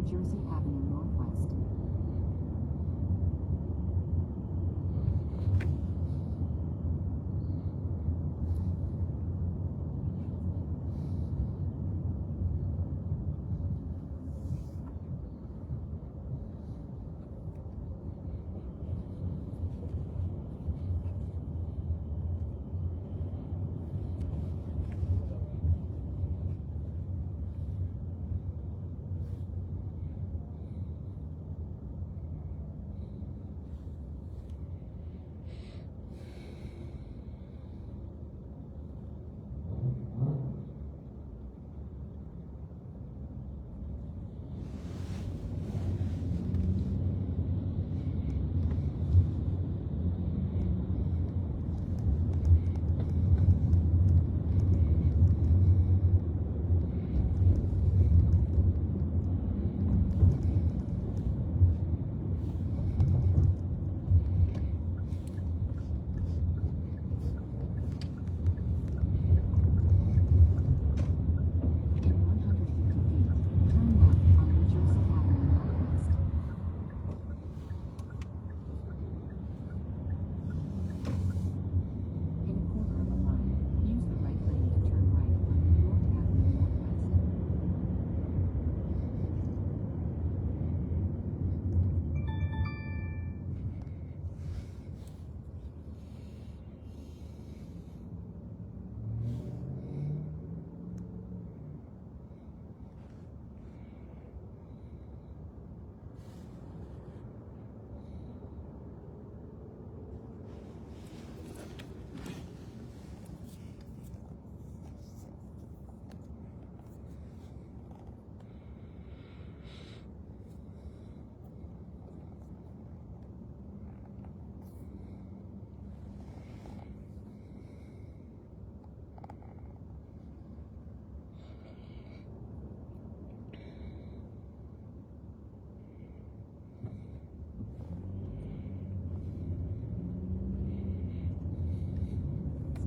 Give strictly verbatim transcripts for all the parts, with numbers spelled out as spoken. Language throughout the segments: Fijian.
Jersey Avenue Northwest. In one hundred fifty feet, turn left on New Jersey Avenue Northwest. In a quarter of a mile, use the right lane to turn right on New York Avenue Northwest.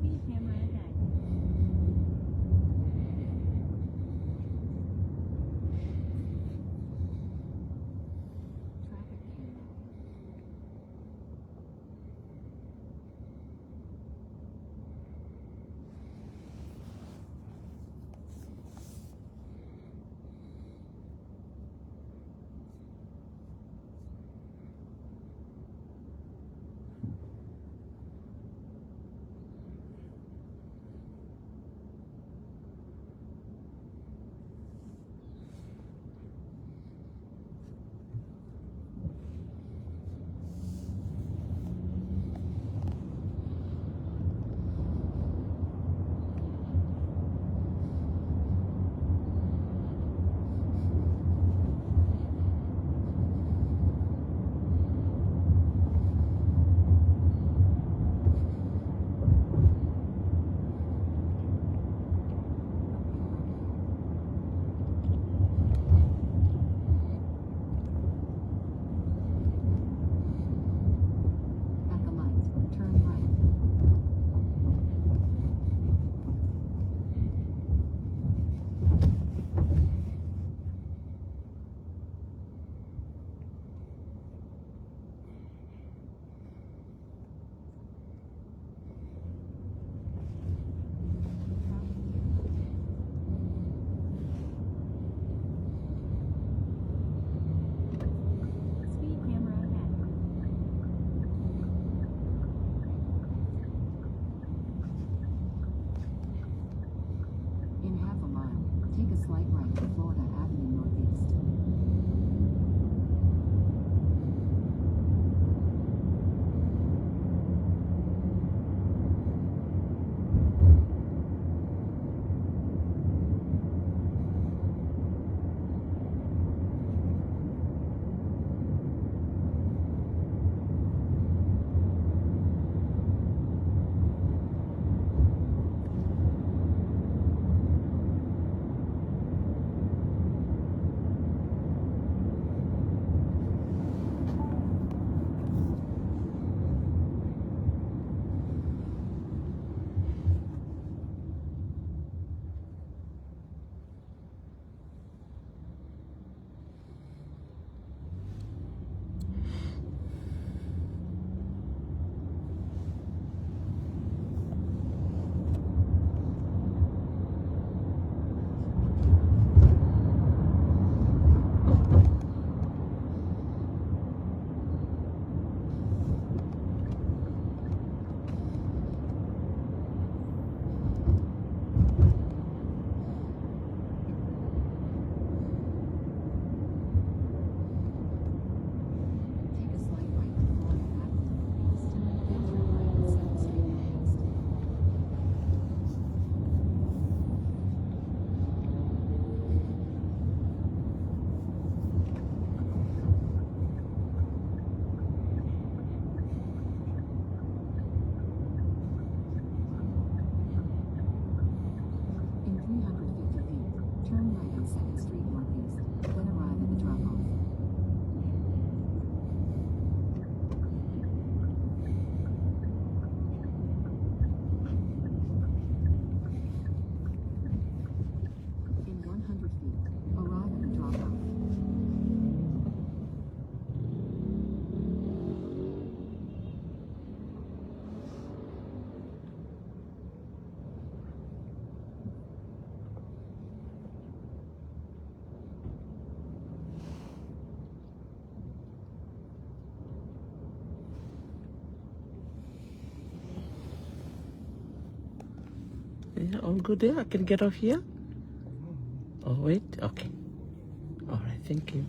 Speed camera ahead. Traffic camera. At the light, turn right. Speed camera ahead. In half a mile, take a slight right to Florida Avenue Northeast. Second Street Northeast. Then arrive at the drop-off. In one hundred feet, arrive at the drop-off. Yeah, all good there. I can get off here. Oh, wait. Okay. All right. Thank you.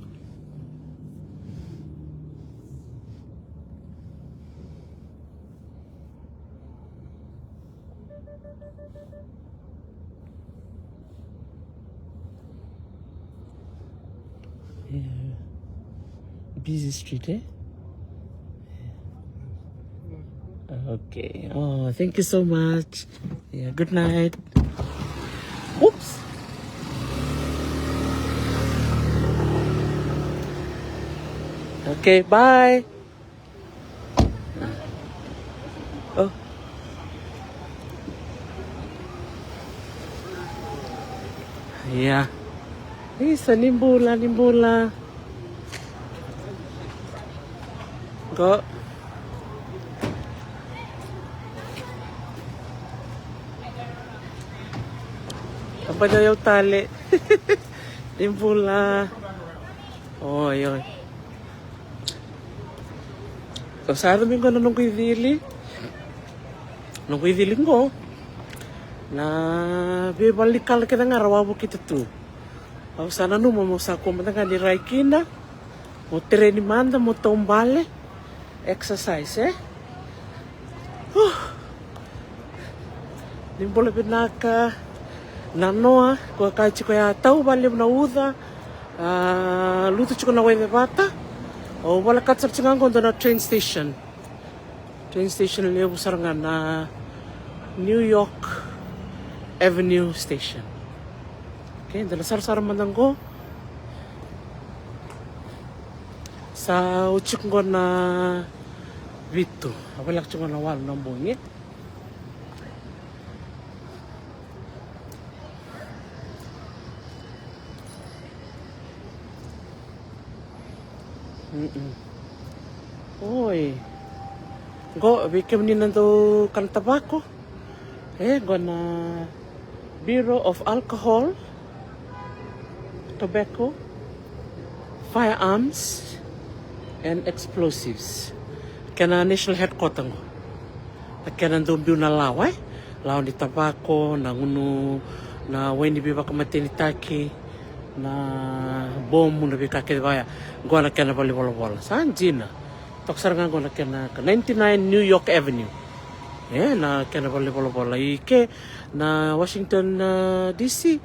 Yeah. Busy street, eh? Okay. Oh, thank you so much. Yeah, good night. Oops. Okay, bye. Oh. Ia. Isa, ni bula, ni bula. Qo. Tabata yau tale. Ni bula. Oi, oi. Ko sa yaco mai qo na noqu icili. Noqu icili qo. Na veivalenikalataki kece ga ra wavokita tu. Au sa nanuma mo sa kua mada ga ni rai kina. Mo tereni mada, mo taubale. Exercise, eh? Uh. Ni bula vinaka. Nanoa, ko kaya tiko ya tau vakalevu na uca. A, lutu tiko na waivevata. Au volekata sara tiko ga qo dua na train station. Train station levu sara ga na New York Avenue Station. Okay, da na sarasara mada qo. Sa oti tiko qo na vitu. A voleka tiko qo na walu na bogi. Mm-mm. Oi. Qo vei kemuni na dau kana tavako. E, qo na Bureau of Alcohol, Tobacco, Firearms and Explosives. Kena national headquarter qo. Na kena dau biu na lawa, e? Lawa ni tavako, na gunu, na wai ni veivakamatenitaki, na bomu, na veika kece vaya. Qo na kena valenivolavola. Sa dina. Toka sara ga qo na kena ka ninety-nine New York Avenue. E, na kena valenivolavola i ke na Washington, uh, D C.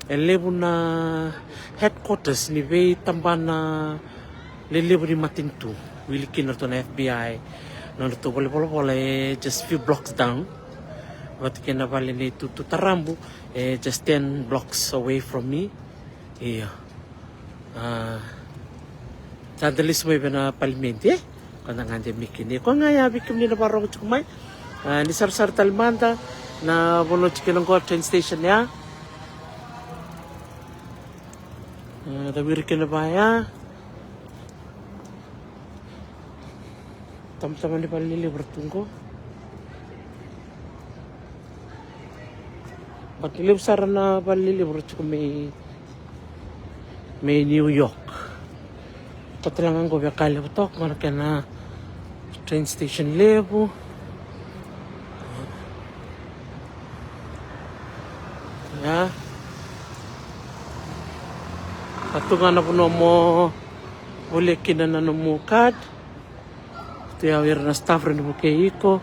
E levu na headquarters ni veitabana lelevu ni matanitu. Wili kina ratou na F B I. Nodratou valenivolavola e just few blocks down. Vata kei na vale nei Tutu Tarabu, e just ten blocks away from me. Io. A, sa da lesu mai vei na palimedi, e? Ko da gade mai kina. Ko ga ya vei kemuni na vakarorogo tiko mai. A, ni sarasara tale mada na vanua tiko na qo train station ya. A, da wiri kina vaya. Tamatama ni vale lelevu ra tu qo. But levu sara na vale lelevu ra tiko mai, mai New York. Ko tale ga qo via ka levu toka, qo na kena train station levu. Ia. Ka tu ga na vanua mo volia kina na nomu card. Tu ya o ira na staff ra ni vukei iko.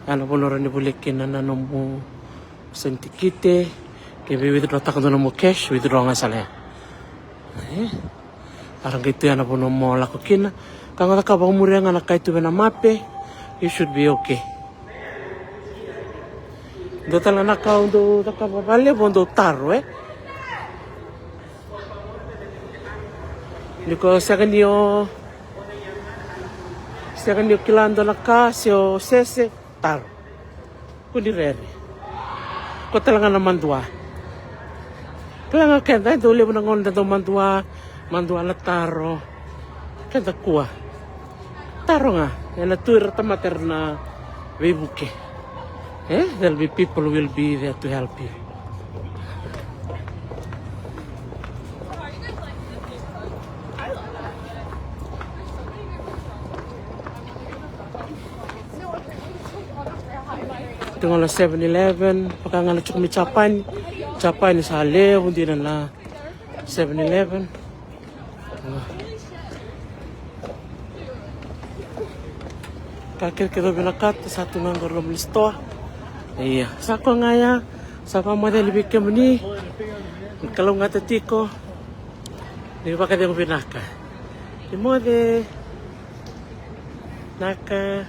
Ya na vanua ra ni volia kina na nomu seni tikite. Ke vei withdraw taka dua nomu cash, withdraw ga sara ya. E? Era qai tu ya na vanua mo lako kina. Ka ga cakava vakamuria ga na ka e tu vei na mape. You should be okay. Dua tale na ka au dau cakava vakalevu, au dau taro, e? Ni ko sega ni o, sega ni o kila dua na ka se o sese, taro. Ko ni rere. Ko tale ga na madua. Kila ga keda e dau levu na gauna da dau madua, madua na taro. Keda kua. Taro ga, ena tu ira tamata era na veivuke. Eh, there'll be people who will be there to help you. Tiko na Seven Eleven, vaka ga na tiko mai Japani. Japani sa levu dina na Seven Eleven. Ka kerekere au vinakata sa tu ga qo loma ni sitoa. Ia, sa koya ga ya, sa vakamoceli vei kemuni. Ni kalougata tiko. Ni vakacegu vinaka. Ni moce. Naka.